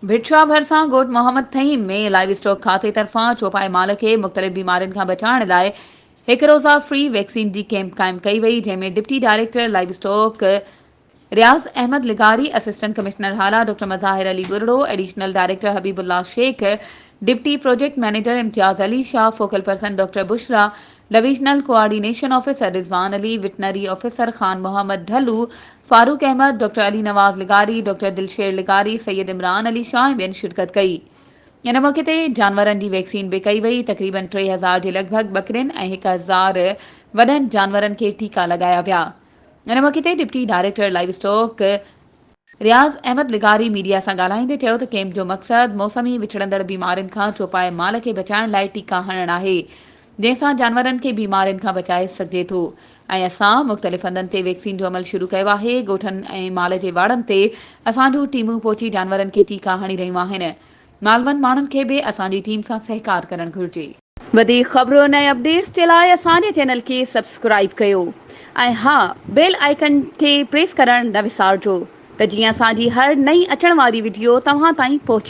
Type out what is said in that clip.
ڀٽشاهه ڀرسان ڳوٺ Muhammad Thaheem ۾ live stock کاتي طرفان چوپائي مال کي مختلف بيمارين کان بچائڻ لاء هڪ روزه فري ويڪسين جي ڪئمپ قائم ڪئي وئي جنهن ۾ deputy director livestock Riaz Ahmed لغاري، assistant commissioner Hala doctor Mazahir Ali Buriro, additional director Habibullah Shaikh, deputy project manager Imtiaz Ali Shah, focal person doctor Bushra, divisional coordination officer Rizwan Ali, veterinary officer Khan Muhammad Dhalo, Farooq Ahmed, doctor Ali Nawaz لغاري، doctor Dilsher لغاري، سيد عمران علي شاهه ۽ ٻين شرڪت ڪئي. ان موقعي تي جانورن جي vaccine به ڪئي وئي. تقريبن 3000 جي لڳ ڀڳ ٻڪرين ۽ 1000 وڏن جانورن کي ٽيڪا لڳايا ويا. ان موقعي تي deputy director livestock Riaz Ahmed لغاري ميڊيا سان ڳالهائيندي چيو ته ڪئمپ جو مقصد موسمي وڇڙندڙ بيمارين کان چوپائي مال کي بچائڻ لاء ٽيڪا هڻڻ آهي جنهن سان جانورن کي بيمارين کان بچائي سگهجي ٿو ۽ اسان مختلف هنڌن تي ويڪسين جو عمل شروع ڪيو آهي ڳوٺن ۽ مال جي واڙن تي اسان جون ٽيمون پهچي جانورن کي ٽيڪا هڻي رهيون آهن مالوند ماڻهن کي به اسان جي ٽيم سان سهڪار ڪرڻ گهرجي. وڌيڪ خبرن ۽ اپڊيٽس جي لاء اسان جي چينل کي سبسڪرائيب ڪيو ۽ ها بيل آئيڪن کي پريس ڪرڻ نه وسارجو ته جيئن اسان جي هر نئين اچڻ واري وڊيو توهان تائين پهچي.